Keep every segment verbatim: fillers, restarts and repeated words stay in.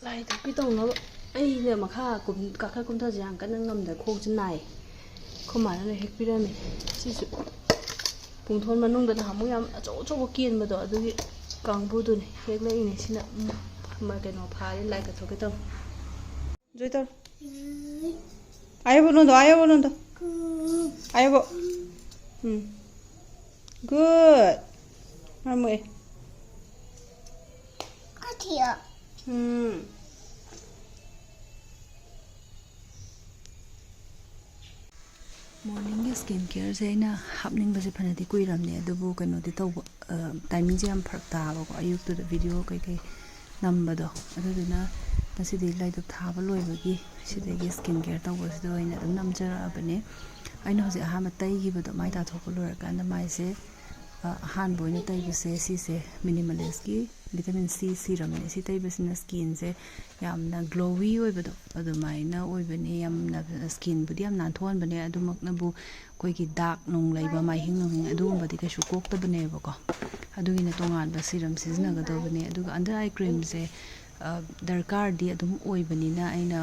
ꯂꯥꯏ ꯊꯣꯛꯄꯤ ꯇꯧꯅꯕ ꯑꯩꯅ ꯃꯈꯥ ꯀꯨꯝ-, ꯀꯥꯈꯠ ꯀꯨꯝꯊꯁꯦ ꯌꯥꯝ ꯀꯟꯅ ꯉꯝꯗ, ꯈꯣꯡꯁꯦ ꯅꯥꯏ꯫ ꯑꯩꯈꯣꯏ ꯃꯥꯅ ꯂꯣꯏ ꯍꯦꯛꯄꯤꯔꯝꯃꯤ꯫ ꯁꯤꯁꯨ ꯄꯨꯡꯊꯣꯟ ꯃꯅꯨꯡꯗ ꯅꯍꯥꯟꯃꯨꯛ ꯌꯥꯝ ꯑꯆꯧ ꯑꯆꯧꯕ ꯀꯦꯟꯕꯗꯣ, ꯑꯗꯨꯒꯤ ꯀꯥꯡꯕꯨꯗꯨꯅꯤ ꯍꯦꯛꯂꯛꯏꯅꯦ꯫ ꯁꯤꯅ, ꯎꯝ, ꯀꯩꯅꯣ ꯐꯥꯔꯦ, ꯂꯥꯏ ꯀꯠꯊꯣꯛꯀꯦ ꯇꯧꯔꯦ꯫ Enjoy ꯇꯧꯔꯣ꯫ Ahí volando, ahí volando. Ahí vo-, ꯎꯝ꯫ Good. ꯃꯔꯝ ꯃꯣꯛꯑꯦ꯫ ꯎꯝ꯫ ꯃꯣꯔꯅꯤꯡꯒꯤ ꯁ꯭ꯀꯤꯟ ꯀꯦꯌꯔꯁꯦ ꯑꯩꯅ ꯍꯥꯞꯅꯤꯡꯕꯁꯦ ꯐꯅꯗꯤ ꯀꯨꯏꯔꯕꯅꯦ, ꯑꯗꯨꯕꯨ ꯀꯩꯅꯣꯗꯤ ꯇꯧꯕ, ꯑ, ꯇꯥꯏꯃꯤꯡꯁꯦ ꯌꯥꯝ ꯐꯔꯛ ꯇꯥꯕꯀꯣ, ꯑꯌꯨꯛꯇꯨꯗ ꯚꯤꯗꯤꯑꯣ ꯀꯩꯀꯩ ꯅꯝꯕꯗꯣ꯫ ꯑꯗꯨꯗꯨꯅ ꯉꯁꯤꯗꯤ ꯂꯥꯏꯗꯨꯛ ꯊꯥꯕ ꯂꯣꯏꯕꯒꯤ ꯁꯤꯗꯒꯤ ꯁ꯭ꯀꯤꯟ ꯀꯦꯌꯔ ꯇꯧꯕꯁꯤꯗ ꯑꯣꯏꯅ ꯑꯗꯨꯝ ꯅꯝꯖꯔꯛꯑꯕꯅꯦ꯫ ꯑꯩꯅ ꯍꯧꯖꯤꯛ ꯑꯍꯥꯟꯕ ꯇꯩꯈꯤꯕꯗꯣ, ꯃꯥꯏ ꯇꯥꯊꯣꯛꯄ ꯂꯣꯏꯔꯀꯥꯟꯗ ꯃꯥꯏꯁꯦ, ꯑ, ꯑꯍꯥꯟꯕ ꯑꯣꯏꯅ ꯇꯩꯕꯁꯦ ꯁꯤꯁꯦ, ꯃꯤꯅꯤꯃꯂꯤꯁꯀꯤ ꯚꯤꯇꯥꯃꯤꯟ ꯁꯤ ꯁꯤꯔꯝꯅꯦ꯫ ꯁꯤ ꯇꯩꯕꯁꯤꯅ ꯁ꯭ꯀꯤꯟꯁꯦ ꯌꯥꯝꯅ ꯒ꯭ꯂꯣꯋꯤ ꯑꯣꯏꯕꯗꯣ ꯑꯗꯨꯃꯥꯏꯅ ꯑꯣꯏꯕꯅꯦ꯫ ꯌꯥꯝꯅ ꯁ꯭ꯀꯤꯟꯕꯨꯗꯤ ꯌꯥꯝ ꯅꯥꯟꯊꯣꯛꯍꯟꯕꯅꯦ, ꯑꯗꯨꯃꯛꯅꯕꯨ ꯑꯩꯈꯣꯏꯒꯤ ꯗꯥꯛ ꯅꯨꯡ ꯂꯩꯕ, ꯃꯥꯏꯍꯤꯡ ꯅꯨꯡꯍꯤꯡ ꯑꯗꯨꯒꯨꯝꯕꯗꯤ ꯀꯩꯁꯨ ꯀꯣꯛꯇꯕꯅꯦꯕꯀꯣ꯫ ꯑꯗꯨꯒꯤꯅ ꯇꯣꯉꯥꯟꯕ ꯁꯤꯔꯝ ꯁꯤꯖꯤꯟꯅꯒꯗꯧꯕꯅꯦ꯫ ꯑꯗꯨꯒ ꯑꯟꯗꯔ ꯑꯥꯏ ꯀ꯭ꯔꯤꯝꯁꯦ, ꯑ, ꯗꯔꯀꯥꯔꯗꯤ ꯑꯗꯨꯝ ꯑꯣꯏꯕꯅꯤꯅ ꯑꯩꯅ,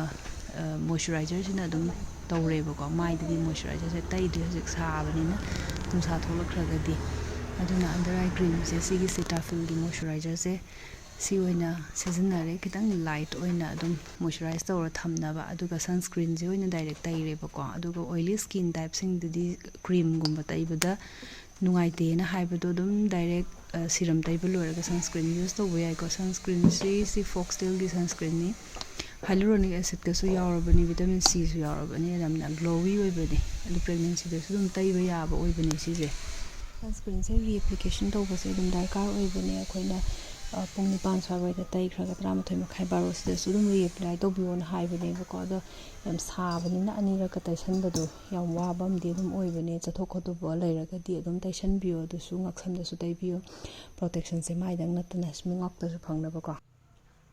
ꯑ, ꯃꯣꯏꯆꯔꯥꯏꯖꯔꯁꯤꯅ ꯑꯗꯨꯝ ꯇꯧꯔꯦꯕꯀꯣ꯫ ꯃꯥꯏꯗꯗꯤ ꯃꯣꯏꯆꯔꯥꯏꯖꯔꯁꯦ ꯇꯩꯗ꯭ꯔꯦ ꯍꯧꯖꯤꯛ ꯁꯥꯕꯅꯤꯅ, ꯅꯨꯡꯁꯥ ꯊꯣꯛꯂꯛꯈ꯭ꯔꯒꯗꯤ꯫ ꯑꯗꯨꯅ ꯑꯟꯗꯔ ꯑꯥꯏ ꯀ꯭ꯔꯤꯝꯁꯦ ꯁꯤꯒꯤ ꯁꯤꯇꯥꯐꯤꯜꯒꯤ ꯃꯣꯏꯆꯔꯥꯏꯖꯔꯁꯦ ꯁꯤ ꯑꯣꯏꯅ ꯁꯤꯖꯤꯟꯅꯔꯦ꯫ ꯈꯤꯇꯪ ꯂꯥꯏꯠ ꯑꯣꯏꯅ ꯑꯗꯨꯝ ꯃꯣꯏꯆꯔꯥꯏꯁ ꯇꯧꯔ ꯊꯝꯅꯕ꯫ ꯑꯗꯨꯒ ꯁꯟꯁ꯭ꯀ꯭ꯔꯤꯟꯁꯦ ꯑꯣꯏꯅ ꯗꯥꯏꯔꯦꯛ ꯇꯩꯔꯦꯕꯀꯣ꯫ ꯑꯗꯨꯒ ꯑꯣꯏꯂꯤ ꯁ꯭ꯀꯤꯟ ꯇꯥꯏꯞꯁꯤꯡꯗꯨꯗꯤ ꯀ꯭ꯔꯤꯝꯒꯨꯝꯕ ꯇꯩꯕꯗ ꯅꯨꯡꯉꯥꯏꯇꯦꯅ ꯍꯥꯏꯕꯗꯣ ꯑꯗꯨꯝ ꯗꯥꯏꯔꯦꯛ, ꯑ, ꯁꯤꯔꯝ ꯇꯩꯕ ꯂꯣꯏꯔꯒ ꯁꯟꯁ꯭ꯀ꯭ꯔꯤꯟ ꯌꯨꯁ ꯇꯧꯕ ꯌꯥꯏꯀꯣ꯫ ꯁꯟꯁ꯭ꯀ꯭ꯔꯤꯟꯁꯤ ꯁꯤ ꯐꯣꯛꯁꯇꯦꯜꯒꯤ ꯁꯟꯁ꯭ꯀ꯭ꯔꯤꯟꯅꯤ꯫ ꯍꯥꯏꯂꯨꯔꯣꯅꯤꯛ ꯑꯦꯁꯤꯠꯀꯁꯨ ꯌꯥꯎꯔꯕꯅꯤ, ꯚꯤꯇꯥꯃꯤꯟ ꯁꯤꯁꯨ ꯌꯥꯎꯔꯕꯅꯤ, ꯌꯥꯝꯅ ꯒ꯭ꯂꯣꯋꯤ ꯑꯣꯏꯕꯅꯦ꯫ ꯑꯗꯨ ꯄ꯭ꯔꯦꯒꯅꯦꯟꯁꯤꯗꯁꯨ ꯑꯗꯨꯝ ꯇꯩꯕ ꯌꯥꯕ ꯑꯣꯏꯕꯅꯦ ꯁꯤꯁꯦ꯫ ꯁꯟꯁ꯭ꯀ꯭ꯔꯤꯟꯁꯦ ꯔꯤꯑꯦꯄ꯭ꯂꯤꯀꯦꯁꯟ ꯇꯧꯕꯁꯦ ꯑꯗꯨꯝ ꯗꯔꯀꯥꯔ ꯑꯣꯏꯕꯅꯦ꯫ ꯑꯩꯈꯣꯏꯅ, ꯑ, ꯄꯨꯡ ꯅꯤꯄꯥꯟ ꯁ꯭ꯋꯥꯏꯋꯥꯏꯗ ꯇꯩꯈ꯭ꯔꯒ ꯇꯔꯥꯃꯥꯊꯣꯏ ꯃꯈꯥꯏ, ꯕꯥꯔꯣꯁꯤꯗꯁꯨ ꯑꯗꯨꯝ ꯔꯤꯑꯦꯄ꯭ꯂꯥꯏ ꯇꯧꯕꯤꯌꯣꯅ ꯍꯥꯏꯕꯅꯦꯕꯀꯣ꯫ ꯑꯗꯣ ꯌꯥꯝ ꯁꯥꯕꯅꯤꯅ ꯑꯅꯤꯔꯛꯀ ꯇꯩꯁꯟꯕꯗꯣ ꯌꯥꯝ ꯋꯥꯕ ꯑꯃꯗꯤ ꯑꯗꯨꯝ ꯑꯣꯏꯕꯅꯦ꯫ ꯆꯠꯊꯣꯛ ꯈꯣꯠꯇꯣꯛꯄ ꯂꯩꯔꯒꯗꯤ ꯑꯗꯨꯝ ꯇꯩꯁꯟꯕꯤꯌꯣ, ꯑꯗꯨꯁꯨ ꯉꯛꯁꯝꯗꯁꯨ ꯇꯩꯕꯤꯌꯣ꯫ ꯄ꯭ꯔꯣꯇꯦꯛꯁꯟꯁꯦ ꯃꯥꯏꯗꯪ ꯅꯠꯇꯅ ꯃꯤꯠꯉꯛꯇꯁꯨ ꯐꯪꯅꯕꯀꯣ꯫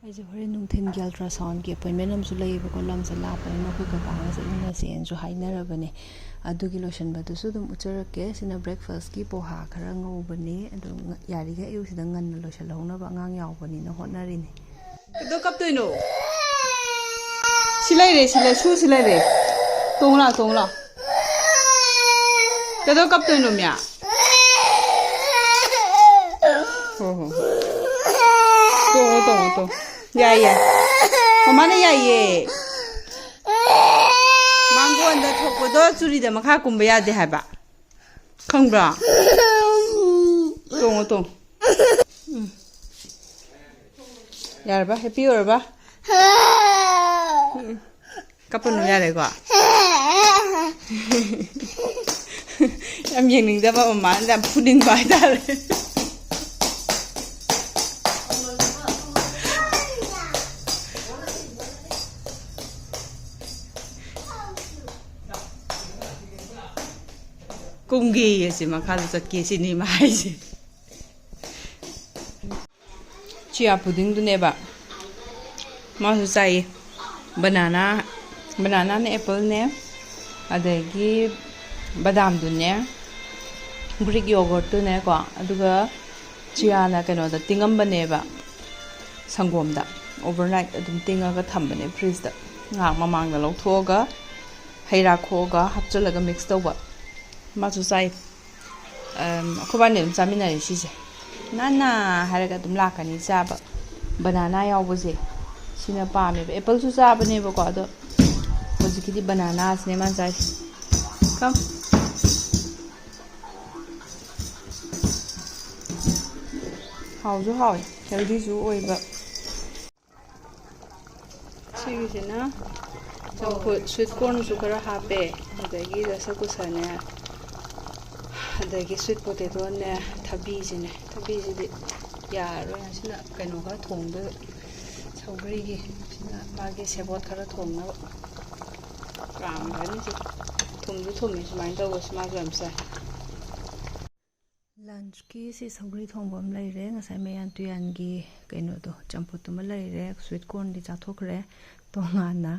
ꯑꯩꯁꯦ ꯍꯣꯔꯦꯟ ꯅꯨꯡꯊꯤꯟꯒꯤ ꯑꯜꯇ꯭ꯔꯥꯁꯥꯎꯟꯒꯤ ꯑꯦꯄꯣꯏꯟꯃꯦꯟ ꯑꯃꯁꯨ ꯂꯩꯌꯦꯕꯀꯣ, ꯂꯝꯁꯦ ꯂꯥꯞꯄꯅꯤꯅ ꯑꯩꯈꯣꯏ ꯀꯀꯥꯒ ꯆꯠꯃꯤꯟꯅꯁꯦꯅꯁꯨ ꯍꯥꯏꯅꯔꯕꯅꯦ꯫ ꯑꯗꯨꯒꯤ ꯂꯣꯏꯁꯤꯟꯕꯗꯨꯁꯨ ꯑꯗꯨꯝ ꯎꯠꯆꯔꯛꯀꯦ꯫ ꯁꯤꯅ ꯕ꯭ꯔꯦꯛꯐꯥꯁꯀꯤ ꯄꯣꯍꯥ ꯈꯔ ꯉꯧꯕꯅꯦ꯫ ꯑꯗꯣ ꯉ-, ꯌꯥꯔꯤꯈꯩ ꯑꯌꯨꯛꯁꯤꯗ ꯉꯟꯅ ꯂꯣꯏꯁꯤꯜꯍꯧꯅꯕ ꯑꯉꯥꯡ ꯌꯥꯎꯕꯅꯤꯅ ꯍꯣꯠꯅꯔꯤꯅꯦ꯫ ꯀꯩꯗꯧ ꯀꯞꯇꯣꯏꯅꯣ? ꯁꯤ ꯂꯩꯔꯦ, ꯁꯤ ꯂꯩ, ꯁꯨ ꯁꯤ ꯂꯩꯔꯦ꯫ ꯇꯣꯡꯉꯨ ꯂꯥꯎ, ꯇꯣꯡꯉꯨ ꯂꯥꯎ꯫ ꯀꯩꯗꯧ ꯀꯞꯇꯣꯏꯅꯣ, ꯃꯌꯥ? ꯍꯣ, ꯍꯣ, ꯍꯣ꯫ ꯇꯣꯡꯉꯣ, ꯇꯣꯡꯉꯣ, ꯇꯣꯡꯉꯣ꯫ ꯌꯥꯏ, ꯌꯥꯏ꯫ ꯃꯃꯥꯅ ꯌꯥꯏꯌꯦ꯫ ꯃꯥꯡꯒꯣꯟꯗ ꯊꯣꯛꯄꯗꯣ ꯆꯨꯔꯤꯗ ꯃꯈꯥ ꯀꯨꯝꯕ ꯌꯥꯗꯦ ꯍꯥꯏꯕ꯫ ꯈꯪꯕ꯭ꯔꯣ? ꯇꯣꯡꯉꯣ, ꯇꯣꯡꯉꯣ꯫ ꯎꯝ꯫ ꯌꯥꯔꯕ? ꯍꯦꯞꯄꯤ ꯑꯣꯏꯔꯕ? ꯎꯝ꯫ ꯀꯞꯄꯅꯨ, ꯌꯥꯔꯦꯀꯣ? ꯌꯥꯝ ꯌꯦꯡꯅꯤꯡꯗꯕ ꯃꯃꯥꯅ ꯌꯥꯝ ꯐꯨꯅꯤꯡꯕ ꯍꯥꯏꯇꯥꯔꯦ꯫ ꯀꯨꯝꯒꯦꯌꯦ, ꯁꯤ ꯃꯈꯥꯗ ꯆꯠꯀꯦ ꯁꯤꯅꯤ ꯃꯥ ꯍꯥꯏꯁꯦ꯫ ꯆꯤꯌꯥ ꯄꯨꯗꯤꯡꯗꯨꯅꯦꯕ꯫ ꯃꯥꯁꯨ ꯆꯥꯏꯌꯦ꯫ ꯕꯅꯥꯅꯥ, ꯕꯅꯥꯅꯥꯅꯦ, ꯑꯦꯄꯜꯅꯦ, ꯑꯗꯒꯤ ꯕꯗꯥꯝꯗꯨꯅꯦ, ꯒ꯭ꯔꯤꯛ ꯌꯣꯒꯔꯠꯇꯨꯅꯦꯀꯣ, ꯑꯗꯨꯒ ꯆꯤꯌꯥꯅ ꯀꯩꯅꯣꯗ ꯇꯤꯡꯉꯝꯕꯅꯦꯕ, ꯁꯪꯒꯣꯝꯗ꯫ ꯑꯣꯚꯔꯅꯥꯏꯠ ꯑꯗꯨꯝ ꯇꯤꯡꯉꯒ ꯊꯝꯕꯅꯦ ꯐ꯭ꯔꯤꯖꯇ꯫ ꯉꯥꯏꯍꯥꯛ ꯃꯃꯥꯡꯗ ꯂꯧꯊꯣꯛꯑꯒ ꯍꯩ ꯔꯥ ꯈꯣꯛꯑꯒ ꯍꯥꯞꯆꯤꯜꯂꯒ ꯃꯤꯛꯁ ꯇꯧꯕ꯫ ꯃꯥꯁꯨ ꯆꯥꯏ꯫ ꯑꯝ, ꯑꯩꯈꯣꯏꯕꯥꯅꯤ ꯑꯗꯨꯝ ꯆꯥꯃꯤꯟꯅꯔꯦ ꯁꯤꯁꯦ꯫ "ꯅꯥꯅꯥ" ꯍꯥꯏꯔꯒ ꯑꯗꯨꯝ ꯂꯥꯛꯀꯅꯤ ꯆꯥꯕ꯫ ꯕꯅꯥꯅꯥ ꯌꯥꯎꯕꯁꯦ ꯁꯤꯅ ꯄꯥꯝꯃꯦꯕ꯫ ꯑꯦꯄꯜꯁꯨ ꯆꯥꯕꯅꯦꯕꯀꯣ, ꯑꯗꯣ ꯍꯧꯖꯤꯛꯀꯤꯗꯤ ꯕꯅꯥꯅꯥꯁꯤꯅꯦ ꯃꯥꯅ ꯆꯥꯏꯁꯦ꯫ Come꯫ ꯍꯥꯎꯁꯨ ꯍꯥꯎꯋꯦ, ꯍꯦꯜꯗꯤꯁꯨ ꯑꯣꯏꯕ꯫ ꯁꯤꯒꯤꯁꯤꯅ ꯆꯝꯐꯨꯠ, ꯁ꯭ꯋꯤꯠ ꯀꯣꯔꯟꯁꯨ ꯈꯔ ꯍꯥꯞꯄꯦ, ꯑꯗꯒꯤ ꯗꯁꯀꯨꯁꯅꯦ, ꯑꯗꯒꯤ ꯁ꯭ꯋꯤꯠ ꯄꯣꯇꯦꯇꯣꯅꯦ, ꯊꯕꯤꯁꯤꯅꯦ꯫ ꯊꯕꯤꯁꯤꯗꯤ ꯌꯥꯔꯔꯣꯏ, ꯉꯁꯤꯅ ꯀꯩꯅꯣ ꯈꯔ ꯊꯣꯡꯗꯣꯏꯕ, ꯁꯧꯒ꯭ꯔꯤꯒꯤ꯫ ꯁꯤꯅ ꯃꯥꯒꯤ ꯁꯦꯕꯣꯠ ꯈꯔ ꯊꯣꯡꯅꯕ ꯀꯥꯝꯈ꯭ꯔꯅꯤ꯫ ꯁꯤ ꯊꯨꯝꯁꯨ ꯊꯨꯝꯃꯤ, ꯁꯨꯃꯥꯏꯅ ꯇꯧꯕꯁꯤ ꯃꯥꯁꯨ ꯌꯥꯝ ꯆꯥꯏ꯫ ꯂꯟꯆꯀꯤ ꯁꯤ ꯁꯧꯒ꯭ꯔꯤ ꯊꯣꯡꯕ ꯑꯃ ꯂꯩꯔꯦ, ꯉꯁꯥꯏ ꯃꯌꯥꯟ ꯇꯨꯌꯥꯟꯒꯤ ꯀꯩꯅꯣꯗꯣ, ꯆꯝꯐꯨꯠꯇꯨꯃ ꯂꯩꯔꯦ, ꯁ꯭ꯋꯤꯠ ꯀꯣꯔꯟꯗꯤ ꯆꯥꯊꯣꯛꯈ꯭ꯔꯦ ꯇꯣꯉꯥꯟꯅ,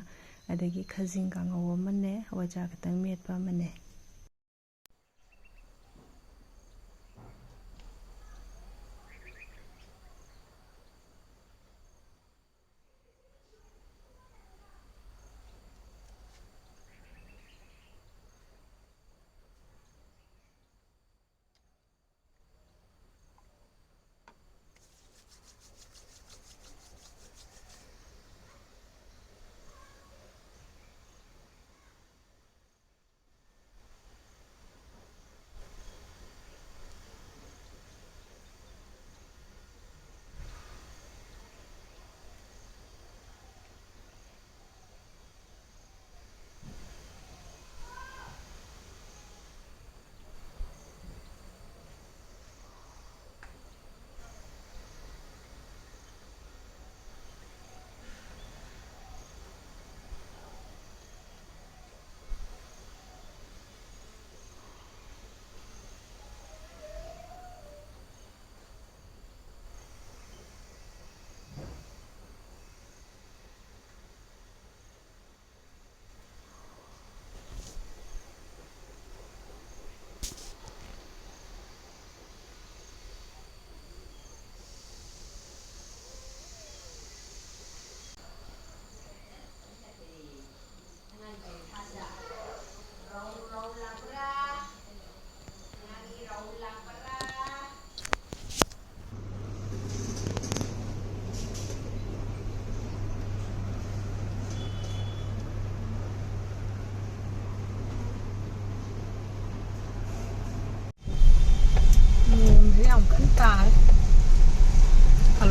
ꯑꯗꯒꯤ ꯈꯖꯤꯡ ꯀꯥꯡꯉꯧ ꯑꯃꯅꯦ, ꯍꯋꯥꯏꯖꯥꯔ ꯈꯛꯇꯪ ꯃꯦꯠꯄ ꯑꯃꯅꯦ꯫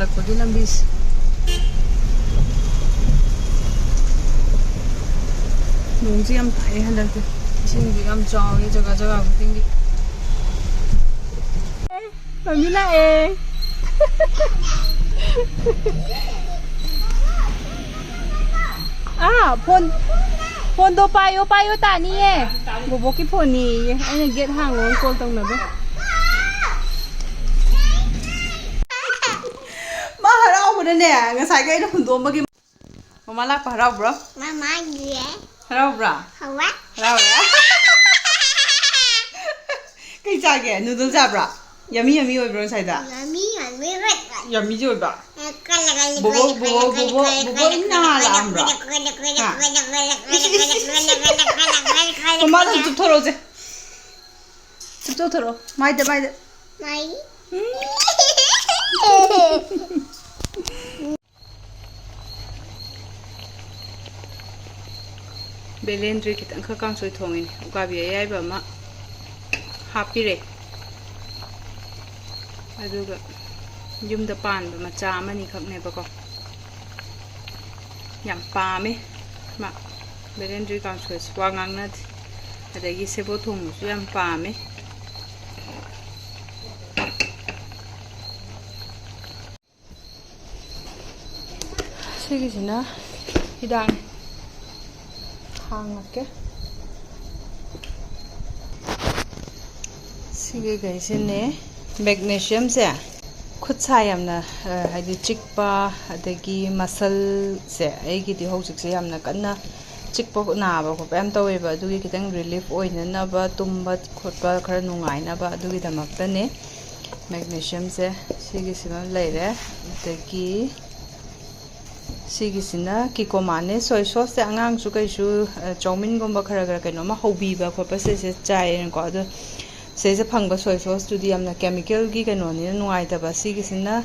ꯂꯥꯛꯄꯒꯤ ꯂꯝꯕꯤꯁꯦ꯫ ꯅꯣꯡꯁꯦ ꯌꯥꯝ ꯇꯥꯏꯌꯦ ꯍꯟꯗꯛꯇꯤ꯫ ꯏꯁꯤꯡꯁꯦ ꯌꯥꯝ ꯆꯥꯎꯔꯦ ꯖꯒꯥ ꯖꯒꯥ ꯈꯨꯗꯤꯡꯒꯤ꯫ ꯃꯃꯤ ꯂꯥꯛꯑꯦ꯫ ꯑꯥ, ꯐꯣꯟ, ꯐꯣꯟꯗꯣ ꯄꯥꯏꯌꯣ, ꯄꯥꯏꯌꯣ, ꯇꯥꯅꯤꯌꯦ꯫ ꯕꯣꯕꯣꯛꯀꯤ ꯐꯣꯟꯅꯤꯌꯦ꯫ ꯑꯩꯅ ꯒꯦꯠ ꯍꯥꯡꯉꯣꯅ ꯀꯣꯜ ꯇꯧꯅꯕ꯫ ꯃꯥ ꯍꯔꯥꯎꯕꯅꯅꯦ, ꯉꯁꯥꯏꯒꯤ ꯑꯩꯅ ꯍꯨꯟꯗꯣꯛꯑꯝꯕꯒꯤ꯫ ꯃꯃꯥ ꯂꯥꯛꯄ ꯍꯔꯥꯎꯕ꯭ꯔꯣ? ꯃꯃꯥꯒꯤ꯫ ꯍꯔꯥꯎꯕ꯭ꯔꯥ? ꯍꯔꯥꯎꯋꯦ꯫ ꯍꯔꯥꯎꯔꯦ꯫ ꯀꯩ ꯆꯥꯒꯦ? ꯅꯨꯗꯜ ꯆꯥꯕ꯭ꯔꯥ? ꯌꯝꯃꯤ ꯌꯝꯃꯤ ꯑꯣꯏꯕ꯭ꯔꯣ ꯉꯁꯥꯏꯗ? ꯌꯝꯃꯤ ꯌꯝꯃꯤ ꯑꯣꯏꯕ꯫ ꯌꯝꯃꯤꯁꯨ ꯑꯣꯏꯕ? ꯀꯜꯂ ꯀꯜꯂ ꯕꯣꯕꯣ, ꯀꯜꯂ ꯕꯣꯕꯣ, ꯀꯜꯂ ꯕꯣꯕꯣ, ꯀꯜꯂ ꯕꯣꯕꯣ ꯀꯜꯂ ꯅꯪ ꯅꯍꯥꯟ ꯀꯜꯂ ꯂꯥꯛꯑꯝꯕ꯭ꯔꯣ? ꯀꯜꯂ ꯀꯜꯂ ꯍꯥ? ꯀꯜꯂ ꯀꯜꯂ ꯏꯁ, ꯏꯁ, ꯏꯁ, ꯏꯁ꯫ ꯀꯜꯂ ꯀꯜꯂ ꯃꯃꯥꯗ ꯑꯗꯨꯝ ꯆꯨꯞꯊꯣꯔꯛꯑꯣꯁꯦ꯫ ꯆꯨꯞꯊꯣꯛꯊꯣꯔꯛꯑꯣ꯫ ꯃꯥꯏꯗ, ꯃꯥꯏꯗ꯫ ꯃꯥꯏ꯫ ꯎꯝ꯫ ꯕꯦꯂꯦꯟꯗ꯭ꯔꯤ ꯈꯤꯇꯪꯈꯛ ꯀꯥꯡꯁꯣꯏ ꯊꯣꯡꯉꯤꯅꯦ꯫ ꯎꯀꯥꯕꯤ ꯑꯌꯥꯏꯕ ꯑꯃ ꯍꯥꯞꯄꯤꯔꯦ꯫ ꯑꯗꯨꯒ ꯌꯨꯝꯗ ꯄꯥꯟꯕ ꯃꯆꯥ ꯑꯃꯅꯤꯈꯛꯅꯦꯕꯀꯣ꯫ ꯌꯥꯝ ꯄꯥꯝꯃꯦ ꯃꯥ ꯕꯦꯂꯦꯟꯗ꯭ꯔꯤ ꯀꯥꯡꯁꯣꯏꯁꯦ꯫ ꯋꯥ ꯉꯥꯡꯅꯗꯦ꯫ ꯑꯗꯒꯤ ꯁꯦꯕꯣꯠ ꯊꯣꯡꯕꯁꯨ ꯌꯥꯝ ꯄꯥꯝꯃꯦ꯫ ꯁꯤꯒꯤꯁꯤꯅ ꯍꯤꯗꯥꯛꯅꯤ꯫ ꯍꯥꯡꯉꯛꯀꯦ꯫ ꯁꯤꯒꯤꯈꯩꯁꯤꯅꯦ꯫ ꯃꯦꯒꯅꯦꯁꯤꯌꯝꯁꯦ ꯈꯨꯠ ꯁꯥ ꯌꯥꯝꯅ, ꯑ, ꯍꯥꯏꯗꯤ ꯆꯤꯛꯄ, ꯑꯗꯒꯤ ꯃꯁꯜꯁꯦ, ꯑꯩꯒꯤꯗꯤ ꯍꯧꯖꯤꯛꯁꯦ ꯌꯥꯝꯅ ꯀꯟꯅ ꯆꯤꯛꯄ ꯅꯥꯕ ꯈꯣꯠꯄ ꯌꯥꯝ ꯇꯧꯋꯦꯕ꯫ ꯑꯗꯨꯒꯤ ꯈꯤꯇꯪ ꯔꯤꯂꯤꯐ ꯑꯣꯏꯅꯅꯕ, ꯇꯨꯝꯕ ꯈꯣꯠꯄ ꯈꯔ ꯅꯨꯡꯉꯥꯏꯅꯕ, ꯑꯗꯨꯒꯤꯗꯃꯛꯇꯅꯦ꯫ ꯃꯦꯒꯅꯦꯁꯤꯌꯝꯁꯦ ꯁꯤꯒꯤꯁꯤꯃ ꯂꯩꯔꯦ꯫ ꯑꯗꯒꯤ ꯁꯤꯒꯤꯁꯤꯅ ꯀꯤꯀꯣꯃꯥꯅꯦ꯫ ꯁꯣꯏ ꯁꯣꯁꯁꯦ ꯑꯉꯥꯡꯁꯨ ꯀꯩꯁꯨ, ꯑ, ꯆꯧꯃꯤꯟꯒꯨꯝꯕ ꯈꯔ ꯈꯔ ꯀꯩꯅꯣꯝꯃ ꯍꯧꯕꯤꯕ ꯈꯣꯠꯄ ꯁꯤꯁꯦ ꯆꯥꯏꯌꯦꯅꯀꯣ꯫ ꯑꯗꯣ ꯁꯤꯗꯩꯁꯤꯗ ꯐꯪꯕ ꯁꯣꯏ ꯁꯣꯁꯇꯨꯗꯤ ꯌꯥꯝꯅ ꯀꯦꯃꯤꯀꯦꯜꯒꯤ ꯀꯩꯅꯣꯅꯤꯅ ꯅꯨꯡꯉꯥꯏꯇꯕ꯫ ꯁꯤꯒꯤꯁꯤꯅ,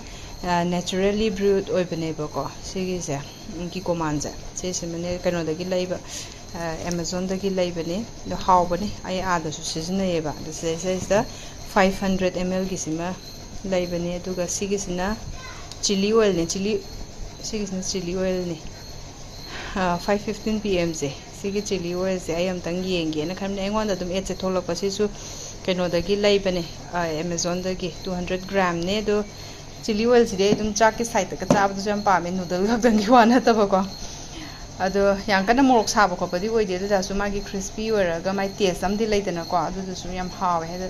ꯑ, ꯅꯦꯆꯔꯦꯜꯂꯤ ꯕ꯭ꯔꯨꯠ ꯑꯣꯏꯕꯅꯦꯕꯀꯣ꯫ ꯁꯤꯒꯤꯁꯦ, ꯎꯝ, ꯀꯤꯀꯣꯃꯥꯟꯁꯦ꯫ ꯁꯤꯁꯤꯃꯅꯦ ꯀꯩꯅꯣꯗꯒꯤ ꯂꯩꯕ, ꯑ, ꯑꯦꯃꯥꯖꯣꯟꯗꯒꯤ ꯂꯩꯕꯅꯦ꯫ ꯑꯗꯣ ꯍꯥꯎꯕꯅꯦ꯫ ꯑꯩ ꯑꯥꯗꯁꯨ ꯁꯤꯖꯤꯟꯅꯩꯌꯦꯕ꯫ ꯑꯗꯣ ꯁꯤꯗꯩꯁꯤꯗꯩꯁꯤꯗ ꯐꯥꯏꯚ ꯍꯟꯗ꯭ꯔꯦꯠ ꯑꯦꯝ ꯑꯦꯜꯒꯤꯁꯤꯃ ꯂꯩꯕꯅꯦ꯫ ꯑꯗꯨꯒ ꯁꯤꯒꯤꯁꯤꯅ ꯆꯤꯂꯤ ꯑꯣꯏꯜꯅꯦ, ꯆꯤꯂꯤ, ꯁꯤꯒꯤꯁꯤꯅ ꯆꯤꯂꯤ ꯑꯣꯏꯜꯅꯦ꯫ ꯐꯥꯏꯚ ꯐꯤꯐꯇꯤꯟ ꯄꯤ ꯑꯦꯝꯁꯦ, ꯁꯤꯒꯤ ꯆꯤꯂꯤ ꯑꯣꯏꯜꯁꯦ ꯑꯩ ꯑꯝꯇꯪ ꯌꯦꯡꯒꯦꯅ ꯈꯟꯕꯅꯦ꯫ ꯑꯩꯉꯣꯟꯗ ꯑꯗꯨꯝ ꯑꯦꯠꯁꯦ ꯊꯣꯛꯂꯛꯄ, ꯁꯤꯁꯨ ꯀꯩꯅꯣꯗꯒꯤ ꯂꯩꯕꯅꯦ, ꯑꯦꯃꯦꯖꯣꯟꯗꯒꯤ꯫ Two hundred ꯒ꯭ꯔꯥꯝꯅꯦ꯫ ꯑꯗꯣ ꯆꯤꯂꯤ ꯑꯣꯏꯜꯁꯤꯗꯤ ꯑꯩ ꯑꯗꯨꯝ ꯆꯥꯛꯀꯤ ꯁꯥꯏꯠꯇꯒ ꯆꯥꯕꯗꯁꯨ ꯌꯥꯝ ꯄꯥꯝꯃꯦ, ꯅꯨꯗꯜ ꯈꯛꯇꯪꯒꯤ ꯋꯥ ꯅꯠꯇꯕꯀꯣ꯫ ꯑꯗꯣ ꯌꯥꯝ ꯀꯟꯅ ꯃꯣꯔꯣꯛ ꯁꯥꯕ ꯈꯣꯠꯄꯗꯤ ꯑꯣꯏꯗꯦ, ꯑꯗꯨ ꯑꯣꯏꯇꯥꯔꯁꯨ ꯃꯥꯒꯤ ꯈ꯭ꯔꯤꯁꯄꯤ ꯑꯣꯏꯔꯒ ꯃꯥꯏ ꯇꯦꯁ ꯑꯃꯗꯤ ꯂꯩꯗꯅꯀꯣ, ꯑꯗꯨꯗꯨꯁꯨ ꯌꯥꯝ ꯍꯥꯎꯋꯦ꯫ ꯍꯥꯏꯗꯤ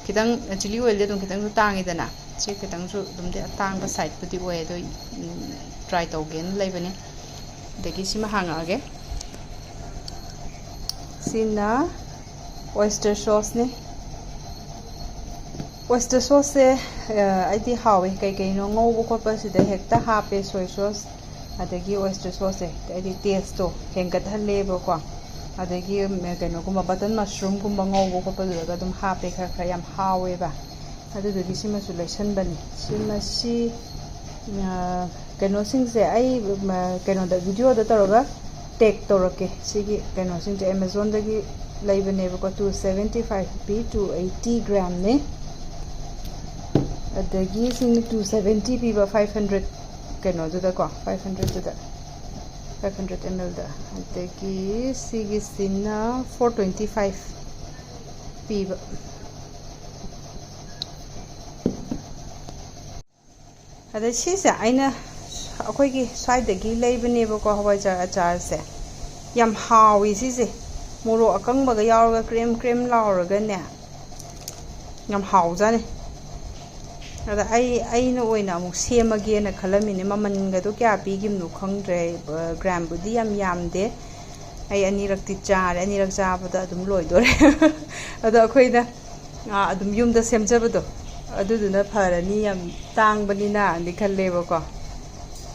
ꯈꯤꯇꯪ ꯆꯤꯂꯤ ꯑꯣꯏꯜꯗꯤ ꯑꯗꯨꯝ ꯈꯤꯇꯪꯁꯨ ꯇꯥꯡꯉꯤꯗꯅ, ꯁꯤ ꯈꯤꯇꯪꯁꯨ ꯑꯗꯨꯝꯗꯤ ꯑꯇꯥꯡꯕ ꯁꯥꯏꯠꯄꯨꯗꯤ ꯑꯣꯏ, ꯑꯗꯣ ꯇ꯭ꯔꯥꯏ ꯇꯧꯒꯦꯅ ꯂꯩꯕꯅꯤ꯫ ꯑꯗꯒꯤ ꯁꯤꯃ ꯍꯥꯡꯉꯛꯑꯒꯦ꯫ ꯁꯤꯅ oyster sauceꯅꯤ꯫ Oyster sauceꯁꯦ, ꯑ, ꯑꯩꯗꯤ ꯍꯥꯎꯋꯦ꯫ ꯀꯩ ꯀꯩꯅꯣ ꯉꯧꯕ ꯈꯣꯠꯄꯁꯤꯗ ꯍꯦꯛꯇ ꯍꯥꯞꯄꯦ, soy sauce ꯑꯗꯒꯤ oyster sauceꯁꯦ꯫ ꯍꯥꯏꯗꯤ ꯇꯦꯁꯇꯣ ꯍꯦꯟꯒꯠꯍꯜꯂꯦꯕꯀꯣ꯫ ꯑꯗꯒꯤ ꯃ-, ꯀꯩꯅꯣꯒꯨꯝꯕ button mushroomꯒꯨꯝꯕ ꯉꯧꯕ ꯈꯣꯠꯄꯗꯨꯗꯒ ꯑꯗꯨꯝ ꯍꯥꯞꯄꯦ, ꯈꯔ ꯈꯔ ꯌꯥꯝ ꯍꯥꯎꯋꯦꯕ꯫ ꯑꯗꯨꯗꯨꯒꯤ ꯁꯤꯃꯁꯨ ꯂꯩꯁꯟꯕꯅꯤ꯫ ꯁꯤꯃꯁꯤ, ꯑ, ꯀꯩꯅꯣꯁꯤꯡꯁꯦ ꯑꯩ, ꯃ-, ꯀꯩꯅꯣꯗ, videoꯗ ꯇꯧꯔꯒ tag ꯇꯧꯔꯛꯀꯦ꯫ ꯁꯤꯒꯤ ꯀꯩꯅꯣꯁꯤꯡꯁꯦ ꯑꯦꯃꯦꯖꯣꯟꯗꯒꯤ ꯂꯩꯕꯅꯦꯕꯀꯣ, two seventy five ꯄꯤ, two eighty ꯒ꯭ꯔꯥꯝꯅꯦ꯫ ꯑꯗꯒꯤ ꯁꯤꯅ two seventy ꯄꯤꯕ, five hundred ꯀꯩꯅꯣꯗꯨꯗꯀꯣ, five hundredꯗꯨꯗ, five hundred mlꯗ꯫ ꯑꯗꯒꯤ ꯁꯤꯒꯤꯁꯤꯅ four twenty five ꯄꯤꯕ꯫ ꯑꯗꯩ ꯁꯤꯁꯦ ꯑꯩꯅ ꯑꯩꯈꯣꯏꯒꯤ ꯁ꯭ꯋꯥꯏꯗꯒꯤ ꯂꯩꯕꯅꯦꯕꯀꯣ, ꯍꯋꯥꯏꯖꯥꯔ ꯑꯆꯥꯔꯁꯦ꯫ ꯌꯥꯝ ꯍꯥꯎꯋꯤ ꯁꯤꯁꯦ, ꯃꯣꯔꯣꯛ ꯑꯀꯪꯕꯒ ꯌꯥꯎꯔꯒ ꯀ꯭ꯔꯦꯝ ꯀ꯭ꯔꯦꯝ ꯂꯥꯎꯔꯒꯅꯦ, ꯌꯥꯝ ꯍꯥꯎꯖꯥꯠꯅꯤ꯫ ꯑꯗ ꯑꯩ, ꯑꯩꯅ ꯑꯣꯏꯅ ꯑꯃꯨꯛ ꯁꯦꯝꯃꯒꯦꯅ ꯈꯜꯂꯝꯃꯤꯅꯦ꯫ ꯃꯃꯟꯒꯗꯣ ꯀꯌꯥ ꯄꯤꯈꯤꯕꯅꯣ ꯈꯪꯗ꯭ꯔꯦ꯫ ꯑ, ꯒ꯭ꯔꯥꯝꯕꯨꯗꯤ ꯌꯥꯝ ꯌꯥꯝꯗꯦ꯫ ꯑꯩ ꯑꯅꯤꯔꯛꯇꯤ ꯆꯥꯔꯦ, ꯑꯅꯤꯔꯛ ꯆꯥꯕꯗ ꯑꯗꯨꯝ ꯂꯣꯏꯗꯣꯔꯦ꯫ ꯑꯗꯣ ꯑꯩꯈꯣꯏꯅ, ꯑ, ꯑꯗꯨꯝ ꯌꯨꯝꯗ ꯁꯦꯝꯖꯕꯗꯣ, ꯑꯗꯨꯗꯨꯅ ꯐꯔꯅꯤ, ꯌꯥꯝ ꯇꯥꯡꯕꯅꯤꯅꯗꯤ ꯈꯜꯂꯦꯕꯀꯣ꯫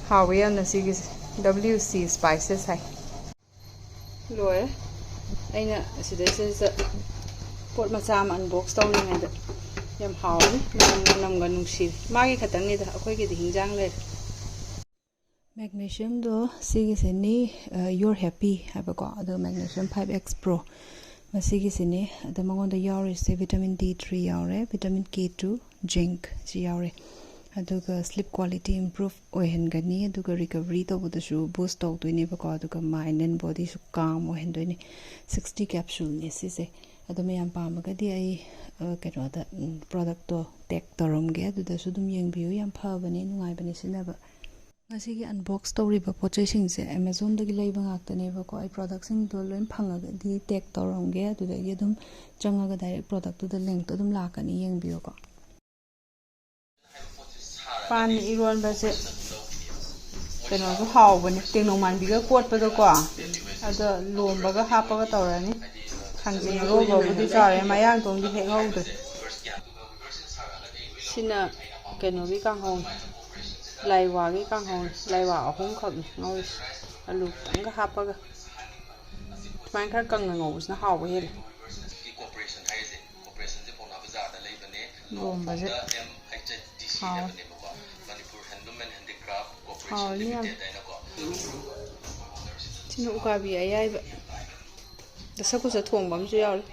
ꯍꯥꯎꯋꯦ ꯌꯥꯝꯅ ꯁꯤꯒꯤꯁꯦ, W C Spices ꯍꯥꯏ꯫ ꯂꯣꯏꯔꯦ꯫ ꯑꯩꯅ ꯑꯁꯤꯗꯩꯁꯤꯗ ꯄꯣꯠ ꯃꯆꯥ ꯑꯃ unbox ꯇꯧꯔꯤꯉꯩꯗ ꯌꯥꯝ ꯍꯥꯎꯔꯤ, ꯃꯅꯝ, ꯃꯅꯝꯒ ꯅꯨꯡꯁꯤꯔꯤ꯫ ꯃꯥꯒꯤ ꯈꯛꯇꯪꯅꯤꯗ, ꯑꯩꯈꯣꯏꯒꯤꯗꯤ ꯍꯤꯟꯖꯥꯡ ꯂꯩꯔꯦ꯫ Magnesiumꯗꯣ ꯁꯤꯒꯤꯁꯤꯅꯤ, ꯑ, You're Happy ꯍꯥꯏꯕꯀꯣ, ꯑꯗꯣ Magnesium five X Pro ꯃꯁꯤꯒꯤꯁꯤꯅꯤ꯫ ꯑꯗꯣ ꯃꯉꯣꯟꯗ ꯌꯥꯎꯔꯤꯁꯦ vitamin D three ꯌꯥꯎꯔꯦ, vitamin K two, zinc ꯁꯤ ꯌꯥꯎꯔꯦ꯫ ꯑꯗꯨꯒ sleep quality improve ꯑꯣꯏꯍꯟꯒꯅꯤ, ꯑꯗꯨꯒ recovery ꯇꯧꯕꯗꯁꯨ boost ꯇꯧꯗꯣꯏꯅꯦꯕꯀꯣ꯫ ꯑꯗꯨꯒ mind and bodyꯁꯨ calm ꯑꯣꯏꯍꯟꯗꯣꯏꯅꯦ꯫ Sixty capsuleꯅꯦ ꯁꯤꯁꯦ꯫ ꯑꯗꯣ ꯃꯌꯥꯝ ꯄꯥꯝꯃꯒꯗꯤ ꯑꯩ, ꯑ, ꯀꯩꯅꯣꯗ, ꯎꯝ, productꯇꯣ tag ꯇꯧꯔꯝꯒꯦ, ꯑꯗꯨꯗꯁꯨ ꯑꯗꯨꯝ ꯌꯦꯡꯕꯤꯌꯨ꯫ ꯌꯥꯝ ꯐꯕꯅꯦ, ꯅꯨꯡꯉꯥꯏꯕꯅꯦ ꯁꯤꯖꯤꯟꯅꯕ꯫ ꯉꯁꯤꯒꯤ unbox ꯇꯧꯔꯤꯕ ꯄꯣꯠ ꯆꯩꯁꯤꯡꯁꯦ Amazonꯗꯒꯤ ꯂꯩꯕ ꯉꯥꯛꯇꯅꯦꯕꯀꯣ꯫ ꯑꯩ productꯁꯤꯡꯗꯣ ꯂꯣꯏ ꯐꯪꯉꯒꯗꯤ tag ꯇꯧꯔꯝꯒꯦ, ꯑꯗꯨꯗꯒꯤ ꯑꯗꯨꯝ ꯆꯪꯉꯒ direct productꯇꯨꯗ linkꯇꯣ ꯑꯗꯨꯝ ꯂꯥꯛꯀꯅꯤ, ꯌꯦꯡꯕꯤꯌꯨꯀꯣ꯫ ꯄꯥꯟ ꯏꯔꯣꯟꯕꯁꯦ ꯀꯩꯅꯣꯁꯨ ꯍꯥꯎꯕꯅꯦ, ꯇꯦꯡꯅꯧ ꯃꯥꯟꯕꯤꯒ ꯀꯣꯠꯄꯗꯀꯣ, ꯑꯗꯣ ꯂꯣꯝꯕꯒ ꯍꯥꯞꯄꯒ ꯇꯧꯔꯅꯤ꯫ ꯊꯥꯡꯖꯤꯡ ꯑꯔꯣꯕꯕꯨꯗꯤ ꯆꯥꯎꯔꯦ, ꯃꯌꯥꯡꯇꯣꯟꯗꯤ ꯍꯦꯛ ꯍꯧꯗ꯭ꯔꯦ꯫ ꯁꯤꯅ ꯀꯩꯅꯣꯒꯤ ꯀꯥꯡꯍꯧꯅꯤ, ꯂꯥꯏꯋꯥꯒꯤ ꯀꯥꯡꯍꯧꯅꯤ꯫ ꯂꯥꯏꯋꯥ ꯑꯍꯨꯝꯈꯛꯅꯤ ꯉꯧꯔꯤꯁꯦ, ꯑꯂꯨ ꯈꯤꯇꯪꯒ ꯍꯥꯞꯄꯒ꯫ ꯁꯨꯃꯥꯏꯅ ꯈꯔ ꯀꯪꯅ ꯉꯧꯕꯁꯤꯅ ꯍꯥꯎꯕ ꯍꯦꯜꯂꯦ꯫ ꯂꯣꯝꯕꯁꯦ ꯍꯥꯎꯔꯦ꯫ ꯍꯥꯎꯔꯅꯤ ꯌꯥꯝ꯫ ꯁꯤꯅ ꯎꯀꯥꯕꯤ ꯑꯌꯥꯏꯕ꯫ ꯗꯁꯀꯨꯁ ꯊꯣꯡꯕ ꯑꯃꯁꯨ ꯌꯥꯎꯔꯤ꯫